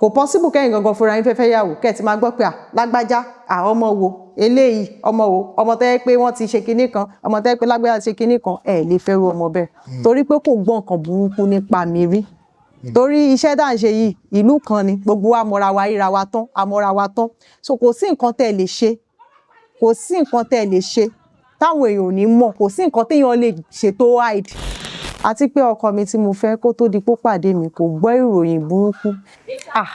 Kò possible kẹ́yìn gangan fúnra yín fẹ́fẹ́ yàwó, kẹ́ ẹ̀ ti máa gbọ́ pé, à, lágbájá, à, ọmọ wo eléyìí, ọmọ wo, ọmọ tó yẹ pé wọ́n ti ṣe kinní kan, ọmọ tó yẹ pé lágbájá ti ṣe kinní kan. Ẹ̀ lè fẹ́rù ọmọ bẹ́ẹ̀, torí pé kò gbọ́ nǹkan burúkú nípa mi rí. Torí iṣẹ́ tá à ń ṣe yìí, ìlú kan ni gbogbo wa mọra wa, ríra wa tán, a mọra wa tán. So kò sí nǹkan tẹ́ ẹ lè ṣe, kò sí nǹkan tẹ́ ẹ lè ṣe táwọn èèyàn ò ní mọ̀. Kò sí nǹkan téèyàn lè ṣe tó hide. Àti pé ọkọ mi tí mo fẹ́, kó tó di pé ó pàdé mi, kò gbọ́ ìròyìn burúkú. Ah,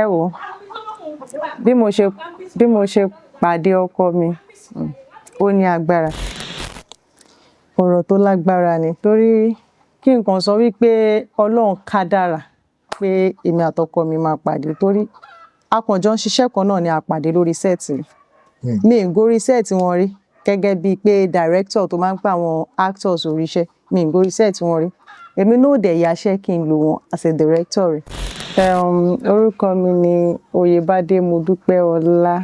ẹ wò ó, bí mo ṣe pàdé ọkọ mi, ó ní agbára, ọ̀rọ̀ tó lágbára ni. Torí kí nǹkan sọ wípé Ọlọ́run kádàrá pé èmi àtọkọ mi máa pàdé, torí a kàn jọ ń ṣiṣẹ́ kan náà ni, a pàdé lórí set. Mi ì gorí set wọn rí gẹ́gẹ́ bíi pé director tó máa ń pa àwọn actors orí iṣẹ́. Mi ì gorí set wọn rí. Èmi náà ò dẹ̀ yaṣẹ́ kí n lò wọ́n as a director rí. Orúkọ mi ni Oyèbádé Modúpẹ́ọlá.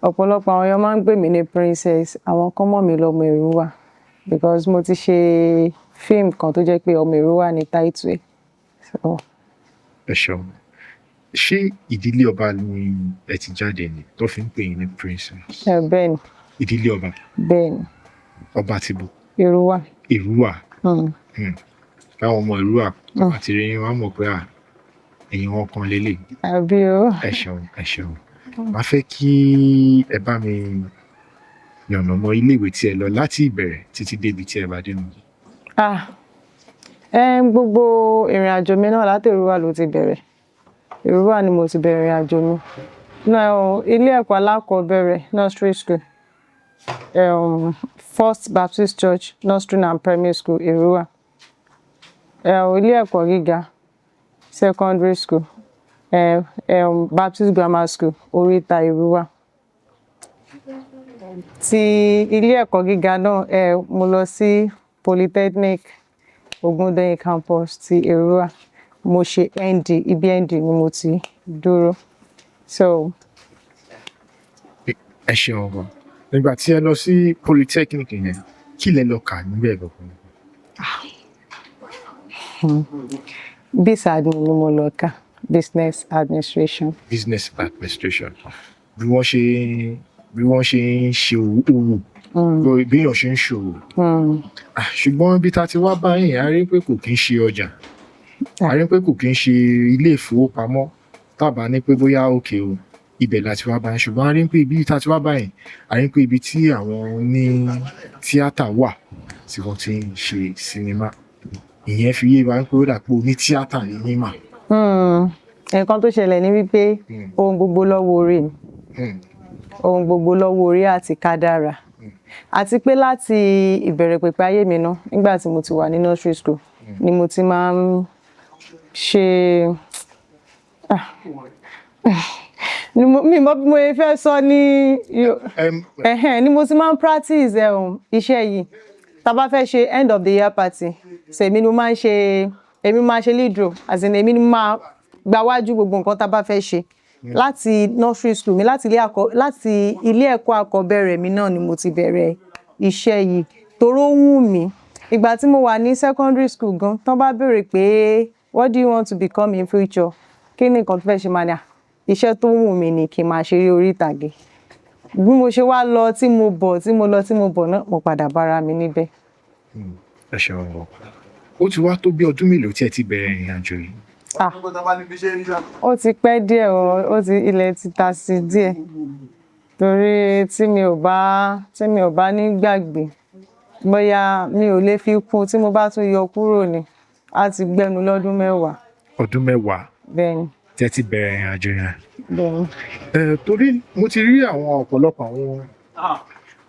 Ọ̀pọ̀lọpọ̀ àwọn èèyàn máa ń pè mí ní Princess. Àwọn kan mọ̀ mí lọ́mọ Èrúwà because mo ti ṣe fíìmù kan tó jẹ́ pé Ọmọ Èrúwà ní title ẹ̀. So, Ẹ ṣeun. Ṣé ìdílé ọba ni ẹ ti jáde ni tó fi ń pè yín ní Princess? Ẹ bẹ́ẹ̀ ni. Ìdílé ọba? Bẹ́ẹ̀ ni. Ọba ti bo? Èrúwà. Èrúwà. Káwọn ọmọ Èrúwà àti rí yín, wọ́n á mọ̀ pé, à, ẹ̀yin wọn kan lélẹ̀. Àbí o. Ẹ ṣeun, ẹ ṣeun. Màá fẹ́ kí ẹ bá mi yànnàná iléèwé tí ẹ lọ láti ìbẹ̀rẹ̀ títí débi tí ẹ bá dé nù. Ah, gbogbo ìrìn àjò mi náà, láti Èrúwà ló ti bẹ̀rẹ̀. Èrúwà ni mo ti bẹ̀rẹ̀ ìrìn àjò mi. Náà, ilé ẹ̀kọ́ alákọ̀ọ́bẹ̀rẹ̀, nursery school, First Baptist Church Nursery and Primary School, Èrúwà. Ilé ẹ̀kọ́ gíga, secondary school, Baptist Grammar School, Oríta, Èrúwà. Ti ilé ẹ̀kọ́ gíga náà, mo lọ sí Polytechnic Ogundoyin Campus ti Èrúwà. Mo ṣe ND, ibi ND ni mo ti dúró. So, Ẹ ṣeun gan. Nígbà tí ẹ lọ sí polytechnic yẹn, kí lẹ lọ kà níbẹ̀ gangan? Biz admin ni mo lọ kà, business administration. Business administration. Bí wọ́n ṣe ń ṣe òwò, bí èèyàn ṣe ń ṣòwò. Ah, ṣùgbọ́n ibi tá a ti wá báyìí, a rí pé kò kí ń ṣe ọjà. A rí pé kò kí ń ṣe ilé ìfowópamọ́. Tàbá ní pé bóyá òkè o, ibẹ̀ la ti wá báyìí. Ṣùgbọ́n a rí pé ibi tá a ti wá báyìí, a rí pé ibi tí àwọn ní tíátà wà tí wọ́n ti ń ṣe sinimá. Ìyẹn fi yé wa pé ó dà pé oní tíátà ni yín mà. Nǹkan tó ṣẹlẹ̀ ni wípé ohun gbogbo lọ́wọ́ orí ni. Ohun gbogbo lọ́wọ́ orí àti kádàrá. Àti pé láti ìbẹ̀rẹ̀ pẹ̀pẹ̀ ayé mi náà, nígbà tí mo ti wà ní nursery school, ni mo ti máa ń ṣe, ah, ni mo mi mọ bí mo ṣe fẹ́ sọ ní ẹ̀hẹ́n, ni mo ti máa ń practice iṣẹ́ yìí. Tá bá fẹ́ ṣe end of the year party, so èmi ni mo máa ń ṣe, èmi máa ṣe lead role, as in, èmi ni mo máa gba wájú gbogbo nǹkan tá bá fẹ́ ṣe. Láti nursery school mi, láti ilé ẹ̀kọ́ àkọ́bẹ̀rẹ̀ mi náà ni mo ti bẹ̀rẹ̀ iṣẹ́ yìí, torí ó wù mí. Ìgbà tí mo wà ní secondary school gan, tán bá béèrè pé, "What do you want to become in future?" Kí ni nǹkan tó fẹ́ ṣe, máa ní, à, iṣẹ́ tó wù mí ni kí n máa ṣeré orí ìtàgé. Bí mo ṣe wá lọ tí mo bọ̀, tí mo lọ tí mo bọ̀ náà, mo padà bára mi níbẹ̀. Ẹ ṣeun gan. Ó ti wá tó bí ọdún mélòó tí ẹ ti bẹ̀rẹ̀ ìrìn àjò yìí? Ah, ó ti pẹ́ díẹ̀ o, ó ti ilẹ̀ ti ta sí díẹ̀. Torí tí mi ò bá ní gbàgbé, bóyá mi ò lè fi kún, tí mo bá tún yọ kúrò ni, á ti gbẹ́nu lọ́dún 10. Ọdún 10 Bẹ́ẹ̀ni. tí ẹ ti bẹ̀rẹ̀ ìrìn àjò yẹn. Bẹ́ẹ̀ni. Ẹ torí mo ti rí àwọn ọ̀pọ̀lọpọ̀ àwọn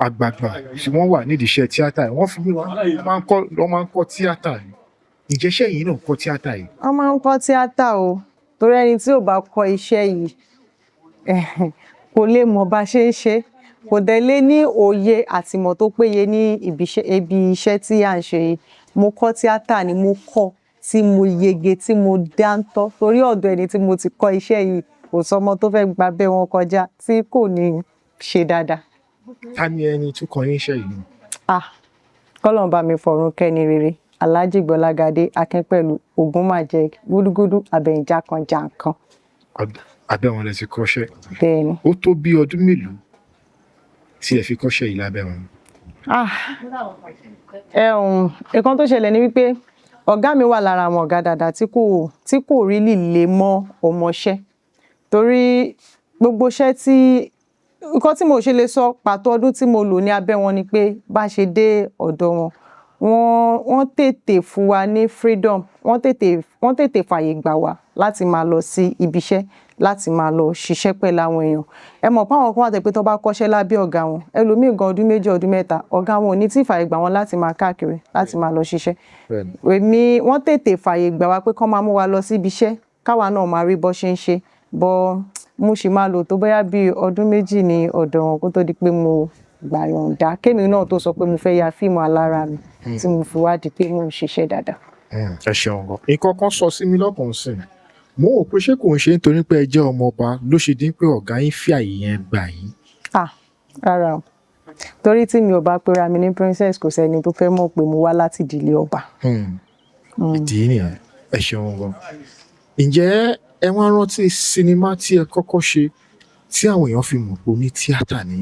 àgbààgbà tí wọ́n wà nídìí iṣẹ́ tíátà yìí, wọ́n fi mí wọ́n máa ń kọ́ tíátà ni. Ǹjẹ́ iṣẹ́ yìí náà kọ́ tíátà yìí? Wọ́n máa ń kọ́ tíátà o. Torí ẹni tí ò bá kọ́ iṣẹ́ yìí, kò lè mọ̀ bá ṣe ń ṣe. Kò dẹ̀ lè ní òye àti ìmọ̀ tó péye ní ibi iṣẹ́ tí à ń ṣe yìí. Mo kọ́ tíátà ni. Mo kọ́ tí mo yege, tí mo dáńtọ́, torí ọ̀dọ̀ ẹni tí mo ti kọ́ iṣẹ́ yìí, kò sọ́mọ tó fẹ́ gba abẹ́ wọn kọjá tí kò ní ṣe dáadáa. Ta ni ẹni tó kọ́ yín iṣẹ́ yìí? Ah, k'Ọlọ́run bá mi fọ̀run kẹ́ni rere. Alhaji Gbọ́lágadé Akínpẹ̀lú Ògúnmájẹk Gúdúgúdú Abẹ̀yìnjákanjànkan. Abẹ́ wọn lẹ ti kọ́ṣẹ́? Bẹ́ẹ̀ ni. Ó tó bí ọdún mélòó tí ẹ fi kọ́ṣẹ́ yìí lábẹ́ wọn? Ah, nǹkan tó ṣẹlẹ̀ ni wípé ọ̀gá mi wà lára àwọn ọ̀gá dáadáa tí kò really lè mọ́ ọmọṣẹ́, torí gbogbo iṣẹ́ tí nǹkan tí mo ṣe lè sọ pàtó ọdún tí mo lò ní abẹ́ wọn ni pé bá ṣe dé ọ̀dọ̀ wọn, wọ́n tètè fún wa ní freedom, wọ́n tètè fàyè gbà wá láti máa lọ sí ibi iṣẹ́, láti máa lọ ṣiṣẹ́ pẹ̀lú àwọn èèyàn. Ẹ mọ̀ pé àwọn kan wà tó jẹ́ pé tó bá kọ́ṣẹ́ lábẹ́ ọ̀gá wọn, ẹlòmíì gan, ọdún 2, ọdún 3, ọ̀gá wọn ò ní tí fàyè gbà wọ́n láti máa káàkiri, láti máa lọ ṣiṣẹ́. Èmi, wọ́n tètè fàyè gbà wá pé kán máa mú wa lọ sí ibi iṣẹ́, káwa náà máa rí bó ṣe ń ṣe bọ́. Mo sì máa lò tó bóyá bí ọdún 2 ní ọ̀dọ̀ wọn kó tó di pé mo gbà yọ̀ǹda kémi náà tó sọ pé mo fẹ́ ya fíìmù alára mi, tí mo fi wá di pé mo ń ṣiṣẹ́ dáadáa. Ẹ ṣeun gan. Nǹkan kan sọ sí mi lọ́kàn sí i, mo rò pé ṣé kò ń ṣe nítorí pé ẹ jẹ́ ọmọ ọba ló ṣe dín pé ọ̀gá yín fi àyè yẹn gbà yín? Ah, rárá o, torí tí mi ò bá pera mi ní princess, kò sẹ́ni tó fẹ́ mọ̀ pé mo wá láti ìdílé ọba. Ìdí nìyẹn. Ẹ ṣeun gan. Ǹjẹ́ ẹ wá rántí sinimá tí ẹ kọ́kọ́ ṣe tí àwọn èèyàn fi mọ̀ pé oní tíátà ní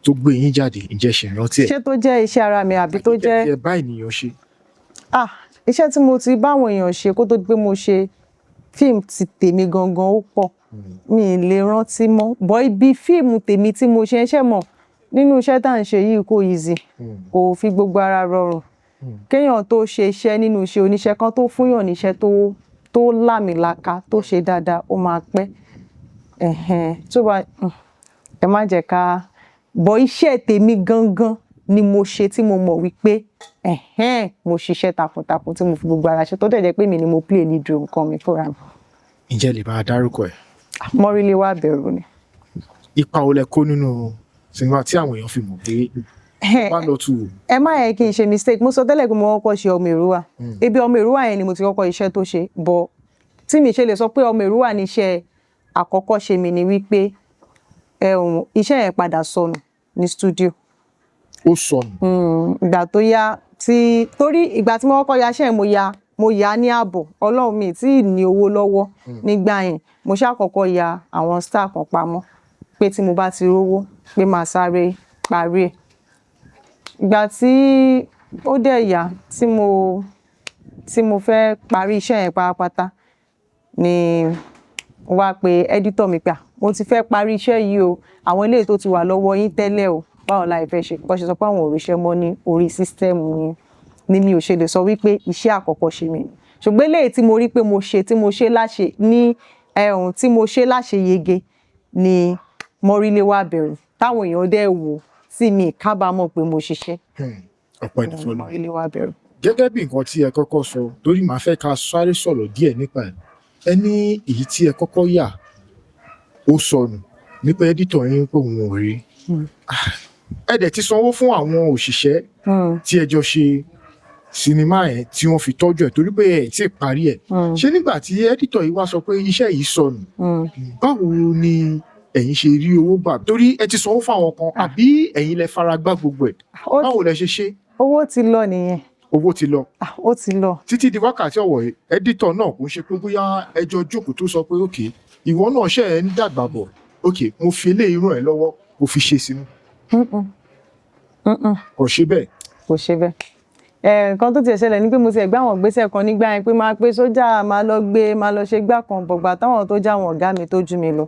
tó gbé yín jáde? Ǹjẹ́ ṣe rántí ẹ̀? Ṣé tó jẹ́ iṣẹ́ ara mi àbí tó jẹ́ tí ẹ bá ènìyàn ṣe? Ah, iṣẹ́ tí mo ti báwọn èèyàn ṣe kó tó di pé mo ṣe fíìmù ti tèmi gangan, ó pọ̀, mi ì lè rántí mọ́. Bọ́ ibi fíìmù tèmi tí mo ṣe, iṣẹ́ mọ̀ nínú iṣẹ́ tá à ń ṣe yìí kò easy, kò fi gbogbo ara rọrùn kéèyàn tó ṣe iṣẹ́ nínú iṣẹ́ oníṣẹ́ kan, tó fúnyàn níṣẹ́ tó láàmìlaka, tó ṣe dáadáa, ó máa pẹ́. Ẹ̀hẹ̀n, tó bá ẹ má jẹ́ ká bọ̀. Iṣẹ́ tèmi gangan ni mo ṣe tí mo mọ̀ wípé ẹ̀hẹ́n, mo ṣiṣẹ́ takuntakun, tí mo fi gbogbo ara ṣe, tó dẹ̀ jẹ́ pé mi ni mo play lead role nǹkan mi fúnra mi. Ǹjẹ́ lè bá a dárúkọ ẹ̀? Mọ́ríléwá Àbẹ̀rù ni. Ipa wo lẹ kó nínú sinimá tí àwọn èèyàn fi mọ̀ pé one or two? Ẹ má yẹ kí n ṣe mistake. Mo sọ tẹ́lẹ̀ pé mo kọ́kọ́ ṣe Ọmọ Èrúwà. Ibi Ọmọ Èrúwà yẹn ni mo ti kọ́kọ́ iṣẹ́ tó ṣe bọ̀ tí mi ṣe lè sọ pé Ọmọ Èrúwà ni iṣẹ́ àkọ́kọ́ ṣe mi ni wípé ẹ̀hún iṣẹ́ yẹn padà sọnù ní studio. Ó sọnù? Ìgbà tó yá tí, torí ìgbà tí mo kọ́kọ́ ya iṣẹ́ yẹn, mo ya ní ààbọ̀ Ọlọ́run mi tí ì ní owó lọ́wọ́ nígbà yẹn. Mo ṣàkọ́kọ́ ya àwọn star kan pamọ́ pé tí mo bá ti rówó pé màá sáré parí ẹ̀. Ìgbà tí ó dẹ̀ yá tí mo fẹ́ parí iṣẹ́ yẹn pátápátá ni mo wá pe editor mi pé, "À, mo ti fẹ́ parí iṣẹ́ yìí o, àwọn eléyìí tó ti wà lọ́wọ́ yín tẹ́lẹ̀ o, báwo la ìfẹ́ ṣe?" Bó ṣe sọ pé àwọn ò ríṣẹ́ mọ́ ní orí system yẹn ni mi ò ṣe lè sọ wípé iṣẹ́ àkọ́kọ́ ṣe mi. Ṣùgbọ́n eléyìí tí mo rí pé mo ṣe, tí mo ṣe láṣẹ ní ẹ̀hún, tí mo ṣe láṣẹ yege ni Mọ́ríléwá Àbẹ̀rù, táwọn èèyàn dẹ̀ wò tí mi kábàámọ̀ pé mo ṣiṣẹ́. Ọ̀pọ̀ ẹni fọlọ́. Mọ́ríléwá Àbẹ̀rù. Gẹ́gẹ́ bí nǹkan tí ẹ kọ́kọ́ sọ, torí màá fẹ́ ká sáré sọ̀rọ̀ díẹ̀ nípa ẹ̀, ẹ ní èyí tí ẹ kọ́kọ́ yà ó sọnù nípa editor yín pé òun ò rí. Ẹ dẹ̀ ti sanwó fún àwọn òṣìṣẹ́ tí ẹ jọ ṣe sinimá yẹn tí wọ́n fi tọ́jú ẹ̀, torí pé ẹ tí ì parí ẹ̀. Ṣé nígbà tí editor yìí wá sọ pé iṣẹ́ yìí sọnù, báwo ni ẹ̀yin ṣe rí owó gbà, torí ẹ ti sanwó fún àwọn kan, àbí ẹ̀yin lẹ fara gbá gbogbo ẹ̀? Báwo lẹ ṣe ṣe? Owó ti lọ nìyẹn. Owó ti lọ. Ah, ó ti lọ. Títí di wákàtí ọ̀wọ̀ yìí, editor náà kò ń ṣe pé bóyá ẹjọ́ jókòó tó sọ pé, "Ok, ìwọ náà ṣe ẹ̀ ń dàgbà bọ̀, ok, mo fi eléyìí ràn ẹ́ lọ́wọ́, mo fi ṣe sínú"? Mm-mm. Kò ṣe bẹ́ẹ̀? Kò ṣe bẹ́ẹ̀. Nǹkan tó tiẹ̀ ṣẹlẹ̀ ni pé mo ti ẹ̀ gbé àwọn ìgbésẹ̀ kan nígbà yẹn pé máa pé sójà, máa lọ gbé, máa lọ ṣe gbá kan bọ̀gbà táwọn tó já àwọn ọ̀gá mi tó jù mí lọ.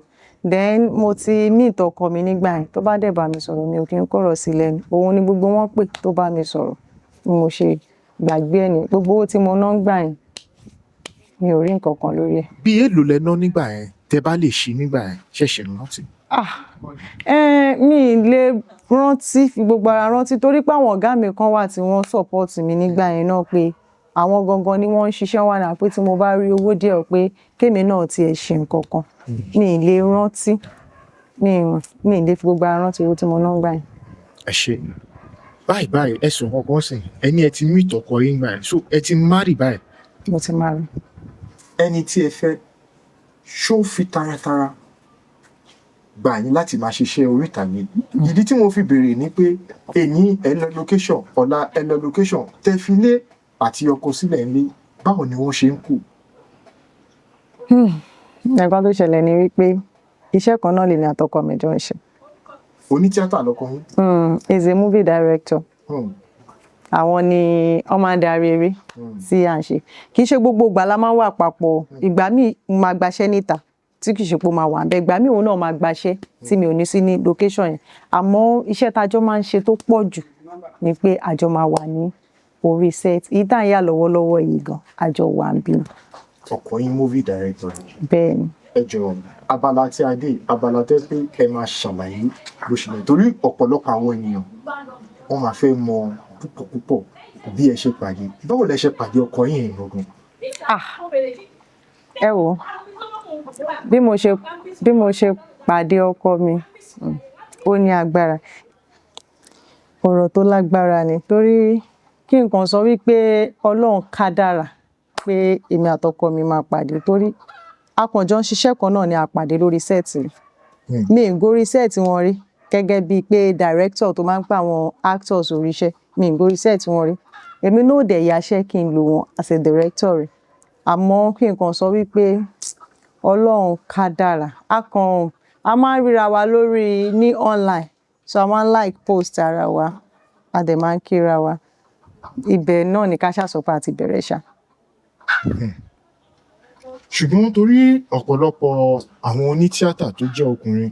Then mo ti meet ọkọ mi nígbà yẹn, tó bá dẹ̀ bá mi sọ̀rọ̀, mi ò kí ń kọ̀rọ̀ sí lẹ́nu. Òun ni gbogbo wọn pè tó bá mi sọ̀rọ̀. Bí mo ṣe gbàgbé ẹ̀ ní gbogbo owó tí mo ná ń gbà yẹn, mi ò rí nǹkan kan lórí ẹ̀. Bí èlò lẹ ná nígbà yẹn, tẹ bá lè ṣí nígbà yẹn, ṣẹ̀ṣẹ̀ rántí? Ah, mi ì lè rántí fi gbogbo ara rántí, torí pé àwọn ọ̀gá mi kan wà tí wọ́n support mi nígbà yẹn náà, pé àwọn gangan ni wọ́n ń ṣiṣẹ́ wà náà, pé tí mo bá rí owó díẹ̀ pé kémi náà tiẹ̀ ṣe nǹkan kan. Mi ì lè rántí, mi ì lè fi gbogbo ara rántí owó tí mo ná nígbà yẹn. Ẹ ṣe. Báyìí báyìí, ẹ sùn kankan sìn, ẹ ní ẹ ti meet ọkọ yín gbà yẹn, so ẹ ti marry báyìí? Mo ti marry. Ẹni tí ẹ fẹ́, ṣó fi taratara gbà yín láti máa ṣiṣẹ́ orí ìtàgé? Ìdí tí mo fi béèrè ni pé èní ẹ lọ location, ọ̀la ẹ lọ location, tẹ fi lé àti ọkọ sílẹ̀ ńlé, báwo ni wọ́n ṣe ń kù? Nǹkan tó ṣẹlẹ̀ ni wípé iṣẹ́ kan náà lèmi àtọkọ mi jọ ń ṣe. Onítíátà lọkọ yín? He's a movie director. Àwọn ni wọ́n máa ń darí eré tí à ń ṣe. Kì í ṣe gbogbo ìgbà la máa ń wà papọ̀. Ìgbà míì mo máa gbaṣẹ́ níta tí kì í ṣe pé ó máa wà ńbẹ̀. Ìgbà míì òun náà máa gbaṣẹ́ tí mi ò ní sí ní location yẹn. Àmọ́ iṣẹ́ tájọ́ máa ń ṣe tó pọ̀ jù ni pé àjọ máa wà ní orí set. Èyí tá à ń yà lọ́wọ́lọ́wọ́ yìí gan, àjọ wà ń bí. Ọkọ yín movie director ni? Bẹ́ẹ̀ ni. Ẹ jọ̀ọ́, abala tí a dé, abala tẹ́ pé ẹ máa ṣàlàyé bó ṣe lọ, torí ọ̀pọ̀lọpọ̀ àwọn ènìyàn wọ́n máa fẹ́ mọ púpọ̀ púpọ̀ bí ẹ ṣe pàdé. Báwo lẹ ṣe pàdé ọkọ yín yẹn gangan? Ah, ẹ wò ó, bí mo ṣe pàdé ọkọ mi, ó ní agbára. Ọ̀rọ̀ tó lágbára ni, torí kí nǹkan sọ wípé Ọlọ́run kádàrá pé èmi àtọkọ mi máa pàdé, torí a kàn jọ ń ṣiṣẹ́ kan náà ni a pàdé lórí set ni. Mi ì gorí set wọn rí gẹ́gẹ́ bíi pé director tó máa ń pa àwọn actors orí iṣẹ́, mi ì gorí set wọn rí. Èmi náà ò dẹ̀ yaṣẹ́ kí n lò wọ́n as a director rí. Àmọ́ kí nǹkan sọ wípé Ọlọ́run kádàrá, a kàn a máa ń ríra wa lórí ní online, so a máa ń like post ara wa, a dẹ̀ máa ń kíra wa. Ibẹ̀ náà ni ká ṣáà sọ pé a ti bẹ̀rẹ̀ ṣá. Ṣùgbọ́n torí ọ̀pọ̀lọpọ̀ àwọn onítíátà tó jẹ́ ọkùnrin,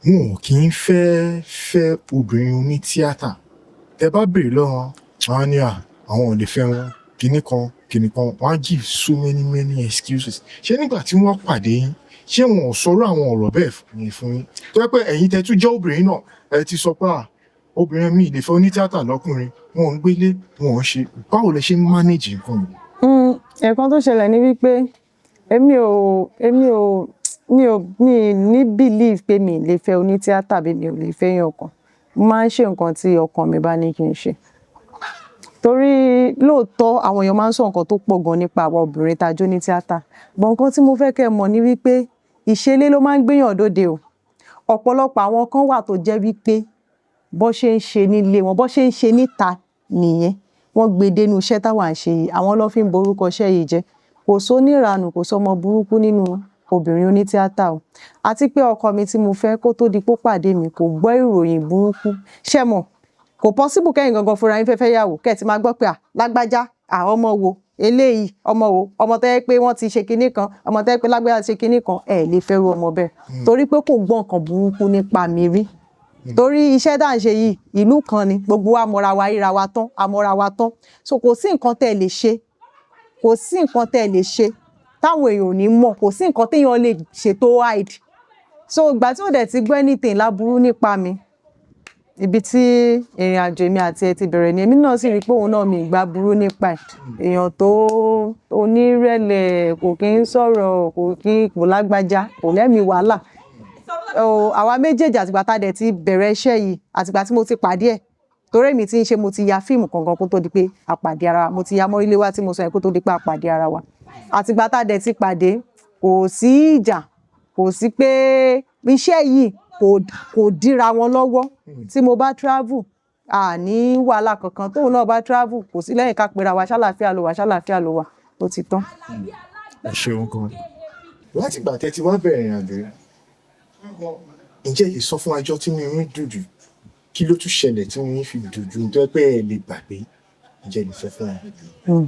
wọn ò kí ń fẹ́ fẹ́ obìnrin onítíátà. Tẹ bá béèrè lọ́wọ́ wọn, wọ́n á ní à, àwọn ò lè fẹ́ wọn, kinní kan, kinní kan, wọ́n á give so many many excuses. Ṣé nígbà tí wọ́n pàdé yín, ṣé wọn ò sọ̀rọ̀ àwọn ọ̀rọ̀ bẹ́ẹ̀ fún yín? Tó jẹ́ pé ẹ̀yin tẹ́ tún jẹ́ obìnrin náà, ẹ ti sọ pé à, obìnrin mi ì lè fẹ́ onítíátà lọ́kùnrin, wọn ò ń gbélé, wọn ò ń ṣe. Báwo lẹ ṣe ń manage nǹkan yìí? Nǹkan tó ṣẹlẹ̀ ni wípé èmi ò èmi ò mi ò mi ní belief pé mi lè fẹ́ onítíátà bí mi ò lè fẹ́ èèyàn kan. Mo máa ń ṣe nǹkan tí ọkàn mi bá ní kí n ṣe. Torí lóòótọ́ àwọn èèyàn máa ń sọ nǹkan tó pọ̀ gan nípa àwa obìnrin tá a jó ní tíátà. But nǹkan tí mo fẹ́ kẹ́ ẹ mọ̀ ni wípé ìṣelé ló máa ń gbéyàn dóde o. Ọ̀pọ̀lọpọ̀ àwọn kan wà tó jẹ́ wípé bó ṣe ń ṣe nílé wọn, bó ṣe ń ṣe níta nìyẹn. Wọ́n gbe dé inú iṣẹ́ táwa ń ṣe yìí, àwọn ló fi ń borúkọ iṣẹ́ yìí jẹ́. Kò sóníranù, kò sọ́mọ burúkú nínú obìnrin onítíátà o. Àti pé ọkọ mi tí mo fẹ́ kó tó di pé ó pàdé mi kò gbọ́ ìròyìn burúkú. Ṣé mọ̀? Kò possible kẹ́yìn gangan fúnra yín fẹ́ fẹ́ yàwó, kẹ́ ẹ ti máa gbọ́ pé à, lágbájá, à ọmọ wo, eléyìí, ọmọ wo, ọmọ tó jẹ́ pé wọ́n ti ṣe kinní kan, ọmọ tó jẹ́ pé lágbájá ti ṣe kinní kan, ẹ lè fẹ́rú ọmọ bẹ́ẹ̀. Torí pé kò gbọ́ nǹkan burúkú nípa mi rí. Torí iṣẹ́ tá à ń ṣe yìí, ìlú kan ni, gbogbo wa mọra wa, ríra wa tán, a mọra wa tán. So kò sí nǹkan tẹ́ ẹ lè ṣe, kò sí nǹkan tẹ́ ẹ lè ṣe táwọn èèyàn ò ní mọ̀, kò sí nǹkan téèyàn lè ṣe tó hide. So ìgbà tí ò dẹ̀ ti gbọ́ anything láburú nípa mi, ibi tí ìrìn àjò èmi àti ẹ ti bẹ̀rẹ̀ ni. Èmi náà sì rí pé òun náà mi ì gbá burú nípa ẹ̀. Èèyàn tó onírẹ̀lẹ̀, kò kí ń sọ̀rọ̀, kò kí kò lágbájá, kò lẹ́mi wàhálà. Àwa méjèèjì, àtìgbà tá a dẹ̀ ti bẹ̀rẹ̀ iṣẹ́ yìí, àtìgbà tí mo ti pàdé ẹ̀, torí èmi tí ń ṣe, mo ti ya fíìmù kankan kó tó di pé a pàdé ara wa. Mo ti ya Mọ́ríléwá tí mo sọ yẹn kó tó di pé a pàdé ara wa. Àtìgbà tá a dẹ̀ ti pàdé, kò sí ìjà, kò sí pé iṣẹ́ yìí kò díra wọn lọ́wọ́. Tí mo bá travel, a ní wàhálà kankan. Tóun náà bá travel, kò sí lẹ́yìn ká pera wa, ṣàlàáfíà ló wà, ṣàlàáfíà ló wà, ó ti tán. Ẹ ṣeun gan. Láti ìgbà tẹ́ ti wá bẹ̀rẹ̀ ìrìn àjò yìí, ǹjẹ́ ẹ lè sọ fún àjọ tí inú yín dùn jù? Kí ló tún ṣẹlẹ̀ tí inú yín fi dùn jù tó jẹ́ pé ẹ lè gbàgbé? Ǹjẹ́ ẹ lè sọ fún wa?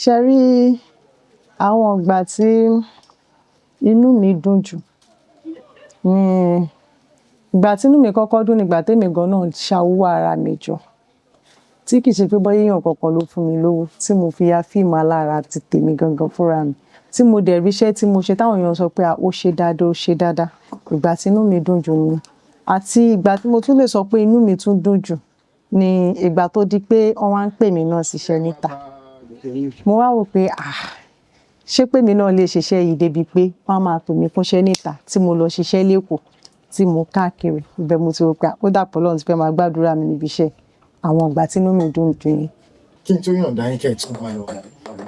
Ṣé rí àwọn ìgbà tí inú mi dùn jù ní ìgbà tí inú mi kọ́kọ́ dùn nígbà tèmi gan náà ṣa owó ara mi jọ, tí kì í ṣe pé bóyá èèyàn kankan ló fún mi lówó tí mo fi ya fíìmù alára ti tèmi gangan fúnra mi, tí mo dẹ̀ rí iṣẹ́ tí mo ṣe táwọn èèyàn sọ pé à, ó ṣe dáadáa, ó ṣe dáadáa. Ìgbà tí inú mi dùn jù ni. Àti ìgbà tí mo tún lè sọ pé inú mi tún dùn jù ni ìgbà tó di pé wọ́n wá ń pè mí náà síṣẹ́ níta. Mo wá wò pé à, ṣé pé mi náà lè ṣiṣẹ́ yìí débi pé wọ́n á máa pè mí fúnṣẹ́ níta, tí mo lọ ṣiṣẹ́ l'Ékòó, tí mo káàkiri. Ibẹ̀ mo ti rò pé ó dàpọ̀ Ọlọ́run ti fẹ́ máa gbàdúrà mi níbi iṣẹ́. Àwọn ìgbà tí inú mi dùn jù ni. Kí n tó yọ̀ǹda yín kẹ́ ẹ tún máa lọ,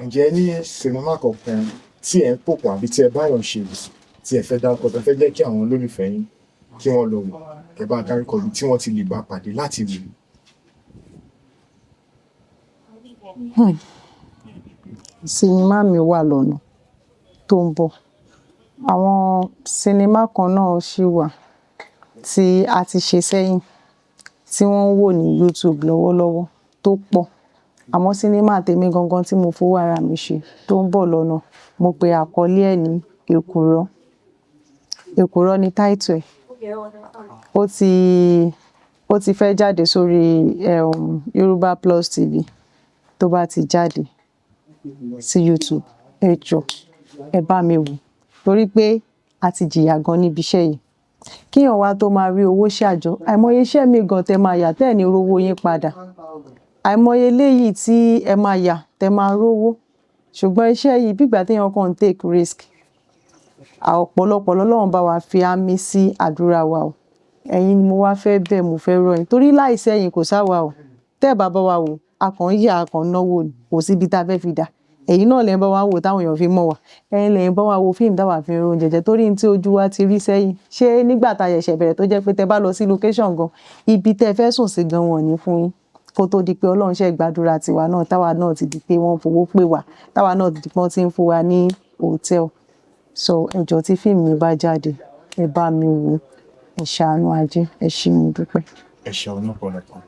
ǹjẹ́ ní sinimá kankan tí ẹ ń pòpọ̀ àbí tí ẹ bá yàn ṣe tí ẹ fẹ́ dárúkọ, tẹ fẹ́ jẹ́ kí àwọn olólùfẹ́ yín kí wọ́n lọ wò, ẹ bá dárúkọ ibi tí wọ́n ti lè bá pàdé láti wò? Sinimá mi wà lọ́nà tó ń bọ̀. Àwọn sinimá kan náà ṣì wà tí a ti ṣe sẹ́yìn tí wọ́n ń wò ní YouTube lọ́wọ́lọ́wọ́ tó pọ̀. Àmọ́ sinimá tèmi gangan tí mo fowó ara mi ṣe tó ń bọ̀ lọ́nà, mo pe àkọlé ẹ̀ ní Èkùrọ́. Èkùrọ́ ni title ẹ̀. Ó ti fẹ́ jáde sórí Yorùbá Plus TV. Tó bá ti jáde sí YouTube, ẹ jọ̀ọ́, ẹ bá mi wò, torí pé a ti jìyà gan níbi iṣẹ́ yìí. Kíyàn wá tó máa rí owó ṣàjọ, àìmọye iṣẹ́ mi gan tẹ máa yà tẹ́ ẹ̀ ní rówó yín padà, àìmọye eléyìí tí ẹ máa yà tẹ máa rówó. Ṣùgbọ́n iṣẹ́ yìí, bí ìgbà téèyàn kàn ń take risk. Ọ̀pọ̀lọpọ̀ lọ́lọ́run bá wa fi àmì sí àdúrà wa o. Ẹ̀yin ni mo wá fẹ́ bẹ̀, mo fẹ́ rọ̀ yín, torí láìsí ẹ̀yin kò sáwa o. Tẹ́ ẹ̀ bá bá wa wò, a kàn ń yà, a kàn ń náwó ni, kò síbi tá a fẹ́ fi dà. Ẹ̀yin náà lẹ ń bá wa wò táwọn èèyàn fi mọ̀ wá. Ẹ̀yin lẹ ń bá wa wo fíìmù táwa fi ń róúnjẹ jẹ, torí ní tí ojú wa ti rí sẹ́yìn. Ṣé nígbà tá a ṣẹ̀ṣẹ̀ bẹ̀rẹ̀, tó jẹ́ pé tẹ bá lọ sí location gan, ibi tẹ́ fẹ́ sùn sí gan wọn ò ní fún yín, kó tó di pé Ọlọ́run ṣe gbàdúrà tiwa náà, táwa náà ti di pé wọ́n fowó pè wá, táwa náà ti di pé wọ́n ti ń fún wa ní hòtẹ́ẹ̀lì. So ẹ jọ̀ọ́, tí fíìmù mi bá jáde, ẹ bá mi wò, ẹ ṣàánú ajé. Ẹ ṣé, mo dúpẹ́. Ẹ ṣeun lọ́pọ̀lọpọ̀.